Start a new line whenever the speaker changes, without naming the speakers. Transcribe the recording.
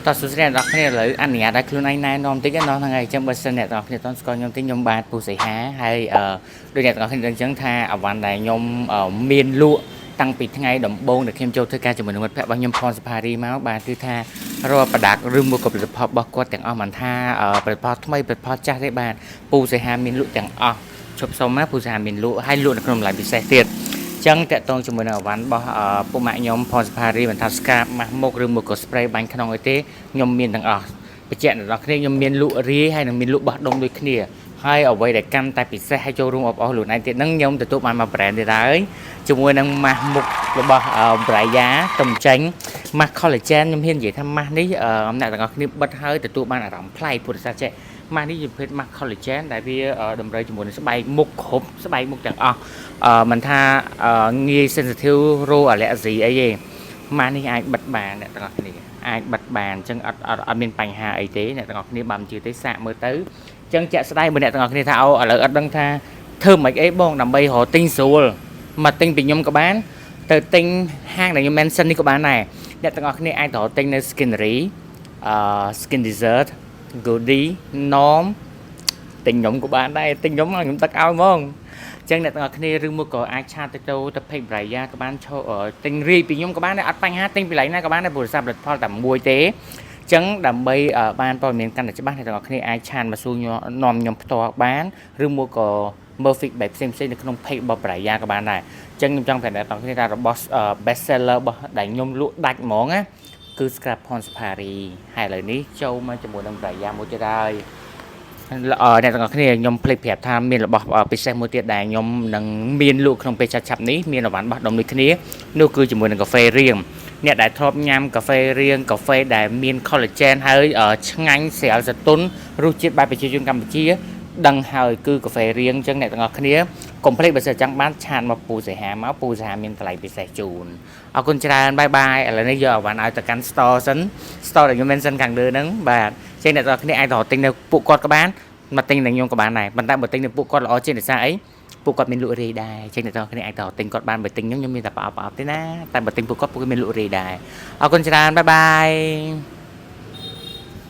តោះសួស្តីអ្នកនរគ្នាឥឡូវអនុញ្ញាតឲ្យខ្លួនឯងណែនាំតិចណាហ្នឹងហើយអញ្ចឹងបើសិនអ្នកទាំងអស់គ្នាអត់ស្គាល់ខ្ញុំទេខ្ញុំបាទពូសីហាហើយអឺដូចអ្នកទាំងអស់គ្នាដឹងអញ្ចឹងថាអវ៉ាន់ដែលខ្ញុំមានលក់តាំងពីថ្ងៃដំបូងដែលខ្ញុំចូលធ្វើការជាមួយនឹងមិត្តភក្តិរបស់ខ្ញុំផនសផារីមកបាទគឺថារាល់ប្រដាប់ឬមួយក៏ផលិតផលរបស់គាត់ទាំងអស់មិនថាផលិតផលថ្មីផលិតផលចាស់ទេបាទពូសីហាមានលក់ទាំងអស់ឈប់សុំណាពូសីហាមានលក់ហើយលក់នៅក្នុងតម្លៃពិសេសទៀតចឹងតាក់ទងជាមួយនឹងអវ៉ាន់របស់ពុកម៉ាក់ខ្ញុំផនសផារីមិនថា scrub ម៉ាស់មុខឬមួយក៏ spray បាញ់ក្នុងអីទេខ្ញុំមានទាំងអស់បញ្ជាក់ដល់អ្នកគ្នាខ្ញុំមានលក់រាយហើយនឹងមានលក់បោះដុំដូចគ្នាហើយអ្វីដែលកាន់តែពិសេសហើយចូលរួមអបអរខ្លួនឯងទៀតហ្នឹងខ្ញុំទទួលបានមួយ brand ទៀតហើយជាមួយនឹងម៉ាស់មុខរបស់ Braya តំចេញម៉ាស់ collagen ខ្ញុំហ៊ាននិយាយថាម៉ាស់នេះអ្នកទាំងអស់គ្នាបិទហើយទទួលបានអារម្មណ៍ប្លែកព្រោះសារចេះម៉ាស់នេះជាប្រភេទម៉ាស់ collagen ដែលវាតម្រូវជាមួយនឹងស្បែកមុខគ្រប់ស្បែកមុខទាំងអស់មិនថាងាយ sensitive រោ allergy អីទេម៉ាស់នេះអាចបិទបានអ្នកទាំងអស់គ្នាអាចបិទបានអញ្ចឹងអត់អត់អត់មានបញ្ហាអីទេអ្នកទាំងអស់គ្នាបើមិនជឿទេសាកមើលទៅអញ្ចឹងជាក់ស្ដែងបើអ្នកទាំងអស់គ្នាថាអូឥឡូវអត់ដឹងថាធ្វើមិនអីបងដើម្បីរកទិញស្រួលមកទិញពីខ្ញុំក៏បានទៅទិញហាងដែលខ្ញុំ mention នេះក៏បានដែរអ្នកទាំងអស់គ្នាអាចទៅរកទិញនៅ Skinnery Skin Dessert Goody Norm ទិញខ្ញុំក៏បានដែរទិញខ្ញុំខ្ញុំដឹកឲ្យហ្មងអញ្ចឹងអ្នកទាំងអស់គ្នាឬមួយក៏អាច chat ទៅទៅទៅ page Braya ក៏បានឈរទិញរាយពីខ្ញុំក៏បានដែរអត់បញ្ហាទិញពីកន្លែងណាក៏បានដែរព្រោះសារផលិតផលតែមួយទេអញ្ចឹងដើម្បីបានព័ត៌មានកាន់តែច្បាស់អ្នកទាំងអស់គ្នាអាច chat មកសួរនាំខ្ញុំផ្ទាល់បានឬមួយក៏មើល feedback ផ្សេងៗនៅក្នុង page របស់ Braya ក៏បានដែរអញ្ចឹងខ្ញុំចង់ប្រាប់អ្នកទាំងអស់គ្នាថារបស់ best seller របស់ដែលខ្ញុំលក់ដាច់ហ្មងណាគឺ Scrub Pon Safari ហើយឥឡូវនេះចូលមកជាមួយនឹង Braya មួយទៀតហើយ អ្នកទាំងអស់គ្នាខ្ញុំភ្លេចប្រាប់ថាមានរបស់ពិសេសមួយទៀតដែលខ្ញុំនឹងមានលក់ក្នុងពេលឆាប់ៗនេះមានអវ៉ាន់បោះដុំដូចគ្នានោះគឺជាមួយនឹងកាហ្វេរៀងអ្នកដែលធ្លាប់ញ៉ាំកាហ្វេរៀងកាហ្វេដែលមាន collagen ហើយឆ្ងាញ់ស្រាលសទន់រសជាតិបែបប្រជាជនកម្ពុជាដឹងហើយគឺកាហ្វេរៀងអញ្ចឹងអ្នកទាំងអស់គ្នាកុំភ្លេចបើសិនចង់បាន chat មកពូសីហាមកពូសីហាមានតម្លៃពិសេសជូនអរគុណច្រើន bye bye ឥឡូវនេះយកអវ៉ាន់ឲ្យទៅកាន់ store សិន store ដែលខ្ញុំ mention ខាងលើហ្នឹងបាទចឹងអ្នកទាំងអស់គ្នាអាចទៅទិញនៅពួកគាត់ក៏បានមកទិញនៅខ្ញុំក៏បានដែរប៉ុន្តែបើទិញនៅពួកគាត់ល្អជាងដោយសារអីពួកគាត់មានលក់រាយដែរចឹងអ្នកទាំងអស់គ្នាអាចទៅទិញគាត់បានបើទិញខ្ញុំខ្ញុំមានតែប្រអប់ប្រអប់ទេណាតែបើទិញពួកគាត់ពួកគាត់មានលក់រាយដែរអរគុណច្រើន bye bye.